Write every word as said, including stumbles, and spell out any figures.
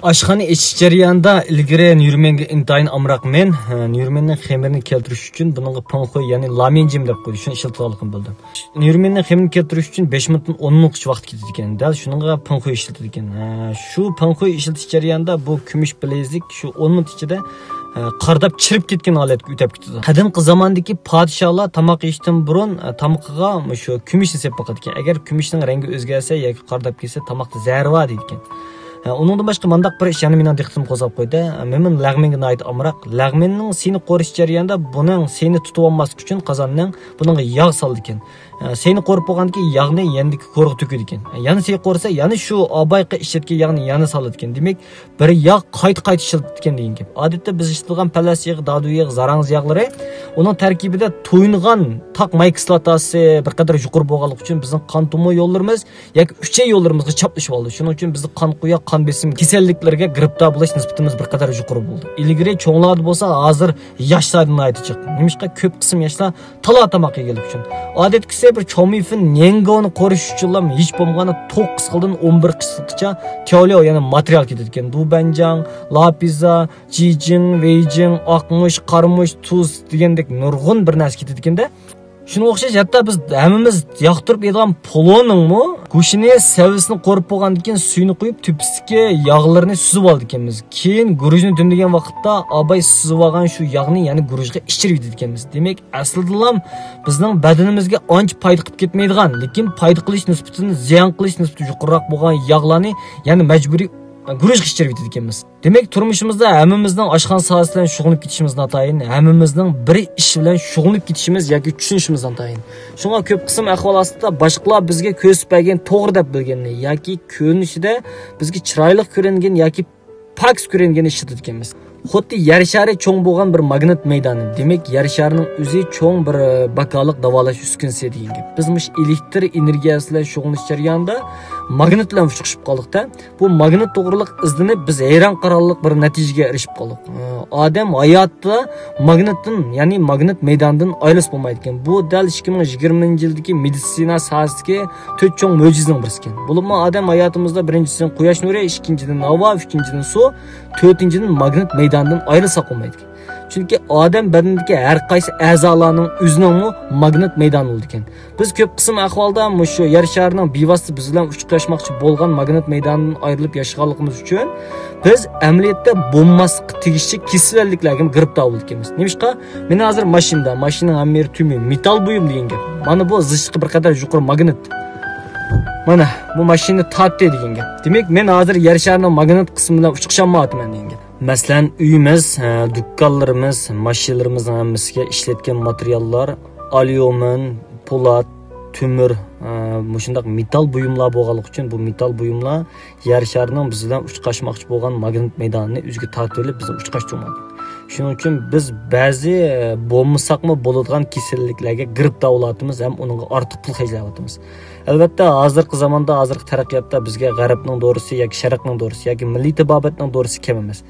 ئاشخانا ئېچىش جەريانىدا ئىلگىرى نيۇرمېنگە ئىنتايىن ئامراق مەن، ھە، نيۇرمېننىڭ خېمىرىنى كەلتۈرۈش ئۈچۈن بۇنىڭغا پېڭخۇي، يەنى لامىنجىم دەپ قويدى. شۇنى ئىشلىتىدىغانلىقىمنى بىلدىم. نيۇرمېننىڭ خېمىرىنى كەلتۈرۈش ئۈچۈن بەش مىنۇتتىن ئون مىنۇتقىچە ۋاقىت كېتىدىكەن. دەل شۇنىڭغا پېڭخۇي ئىشلىتىدىكەن. ھە، شۇ پېڭخۇي ئىشلىتىش جەريانىدا بۇ كۈمۈش بىلەيزۈك شۇ ئون مىنۇت ئىچىدە، ھە، قارىداپ چىرىپ كەتكەن ھالەتكە ئۆتۈپ كېتىدۇ. قەدىمكى زاماندىكى پادىشاھلار تاماق يېيىشتىن بۇرۇن، ھە، تامىقىغا مۇشۇ كۈمۈشنى سېلىپ باقىدىكەن. ئەگەر كۈمۈشنىڭ رەڭگى ئۆزگەرسە ياكى قارىداپ كەتسە، تاماقتا زەھەر بار دەيدىكەن. ھە، ئۇنىڭدىن باشقا مانداق بىر ئىش يەنە مېنىڭ دىققىتىمنى قوزغاپ قويدى. ھە، مېمىن لەغمەنگە ناھايىتى ئامراق. لەغمەننىڭ سېيىنى قورۇش جەريانىدا بۇنىڭ سېيىنى تۇتۇۋالماسلىق ئۈچۈن قازاننىڭ بۇنىڭغا ياغ سالىدىكەن. ھە، سېيىنى قورۇپ بولغاندىن كېيىن ياغنى يەنىدىكى قورۇغا تۆكىدىكەن. ھە، يەنە سېيىن قورۇسا يەنە شۇ ئاۋايقى ئىشلەتكەن ياغنى يەنە سالىدىكەن. دېمەك، بىر ياغ قايتا-قايتا ئىشلىتىدىكەن دېگەن گەپ. ئادەتتە بىز ئىشلىتىدىغان پەلەس يېغى، دادۇ يېغى، زاراڭزا ياغلىرى، ئۇنىڭ تەركىبىدە تويۇنغان تاق ماي كىسلاتاسى بىر قەدەر يۇقىرى بولغانلىقى ئۈچۈن بىزنىڭ قان تومۇر يوللىرىمىز ياكى ئۈچەي يوللىرىمىزغا چاپلىشىپ ئالىدۇ. شۇنىڭ ئۈچۈن بىزدە قان قويۇق، قان بېسىم كېسەللىكلىرىگە گىرىپتار بولۇش نىسبىتىمىز بىر قەدەر يۇقىرى بولدى. ئىلگىرى چوڭلاردا بولسا، ھازىر ياشلاردا ناھايىتى جىق. نېمىشقا؟ كۆپ قىسىم ياشلار تالا تاماق يېگەنلىكى ئۈچۈن. ئادەتتىكىسى بىر چاۋمىفېن نيەنگونى قورۇش ئۈچۈنلا ھېچ بولمىغاندا توققۇز خىلدىن ئون بىر خىلغىچە تياۋلياۋ، يەنى ماتېرىيال كېتىدىكەن. دۇبەنجاڭ، لاپىزا، جىجىڭ، ۋېيجىڭ، ئاقمۇچ، قارىمۇچ، تۇز دېگەندەك نۇرغۇن بىر نەرسە كېتىدىكەن-دە. شۇنىڭغا ئوخشاش، ھەتتا بىز ھەممىمىز ياقتۇرۇپ يەيدىغان پولۇنىڭمۇ گۆشىنى، سەۋزىسىنى قورۇپ بولغاندىن كېيىن سۈيىنى قويۇپ، تۆپىسىدىكى ياغلىرىنى سۈزۈپ ئالىدىكەنمىز. كېيىن گۈرۈچنى دۈملىگەن ۋاقىتتا ئاباي سۈزۈۋالغان شۇ ياغنى يەنە گۈرۈچكە ئىچىرىۋېتىدىكەنمىز. دېمەك، ئەسلىدىلا بىزنىڭ بەدىنىمىزگە ئانچە پايدا قىلىپ كەتمەيدىغان، لېكىن پايدا قىلىش نىسبىتىدىن زىيان قىلىش نىسبىتى يۇقىرىراق بولغان ياغلارنى يەنە مەجبۇرىي گۈرۈچكە ئىچىرىۋېتىدىكەنمىز. دېمەك، تۇرمۇشىمىزدا ھەممىمىزنىڭ ئاشخانا ساھەسى بىلەن شۇغۇللىنىپ كېتىشىمىز ناتايىن، ھەممىمىزنىڭ بىر ئىش بىلەن شۇغۇللىنىپ كېتىشىمىز ياكى چۈشىنىشىمىز ناتايىن. شۇڭا كۆپ قىسىم ئەھۋال ئاستىدا باشقىلار بىزگە كۆرسىتىپ بەرگەن توغرا دەپ بىلگەننى ياكى كۆرۈنۈشىدە بىزگە چىرايلىق كۆرۈنگەن ياكى پاكىز كۆرۈنگەننى ئىشلىتىدىكەنمىز. خۇددى يەر شارى چوڭ بولغان بىر ماگنىت مەيدانى. دېمەك، يەر شارىنىڭ ئۆزى چوڭ بىر، ئە، باكالىق داۋالاش ئۈسكۈنىسى دېگەن گەپ. بىز مۇشۇ ئېلېكتر ئېنېرگىيەسى بىلەن شۇغۇللىنىش جەريانىدا ماگنىت بىلەن ئۇچرىشىپ قالدۇق-دە. بۇ ماگنىت توغرىلىق ئىزدىنىپ، بىز ھەيران قارارلىق بىر نەتىجىگە ئېرىشىپ قالدۇق. ئادەم ھاياتىدا ماگنىتتىن، يەنى ماگنىت مەيدانىدىن ئايرىلسا بولمايدىكەن. بۇ دەل ئىككى مىڭ يىگىرمىنچى يىلدىكى مېدىتسىنا ساھەسىدىكى تۆت چوڭ مۆجىزىنىڭ بىرسىكەن. بولۇپمۇ ئادەم ھاياتىمىزدا بىرىنچىسىدىن قۇياش نۇرى، ئىككىنچىدىن ھاۋا، ئۈچىنچىدىن سۇ، تۆتىنچىدىن ماگنىت مەيدانىدىن ئايرىلساق بولمايدىكەن. چۈنكى ئادەم بەدىنىدىكى ھەر قايسى ئەزالارنىڭ ئۆزىنىڭمۇ ماگنىت مەيدانى بولىدىكەن. بىز كۆپ قىسىم ئەھۋالدا مۇشۇ يەر شارىنىڭ بىۋاسىتە بىز بىلەن ئۇچراشماقچى بولغان ماگنىت مەيدانىدىن ئايرىلىپ ياشىغانلىقىمىز ئۈچۈن، بىز ئەمەلىيەتتە بولماسلىققا تېگىشلىك كېسەللىكلەرگە گىرىپتار بولىدىكەنمىز. نېمىشقا؟ مېنىڭ ھازىر ماشىنىدا، ماشىنىنىڭ ھەممە يېرى تۈمۈر، مېتال بۇيۇم دېگەن گەپ. مانا بۇ زىچلىقى بىر قەدەر يۇقىرى ماگنىت. مانا بۇ ماشىنىنى تارتتى دېگەن گەپ. دېمەك، مەن ھازىر يەر شارىنىڭ ماگنىت قىسمى بىلەن ئۇچرىشالمايۋاتىمەن دېگەن گەپ. مەسىلەن، ئۆيىمىز، ھە، دۇكانلىرىمىز، ماشىنىلىرىمىزنىڭ ھەممىسىگە ئىشلەتكەن ماتېرىياللار، ئاليۇمىن، پولات، تۆمۈر، ھە، مۇشۇنداق مېتال بۇيۇملار بولغانلىقى ئۈچۈن، بۇ مېتال بۇيۇملار يەر شارىنىڭ بىز بىلەن ئۇچراشماقچى بولغان ماگنىت مەيدانىنى ئۆزىگە تارتىۋېلىپ، بىزنى ئۇچراشتۇرمايدۇ. شۇنىڭ ئۈچۈن بىز بەزى، ھە، بولمىساقمۇ بولىدىغان كېسەللىكلەرگە گىرىپتار بولۇۋاتىمىز ھەم ئۇنىڭغا ئارتۇق پۇل خەجلەۋاتىمىز. ئەلۋەتتە، ھازىرقى زاماندا، ھازىرقى تەرەققىياتتا بىزگە غەربنىڭ دورىسى ياكى شەرقنىڭ دورىسى ياكى مىللىي تېبابەتنىڭ دورىسى كەم ئەمەس.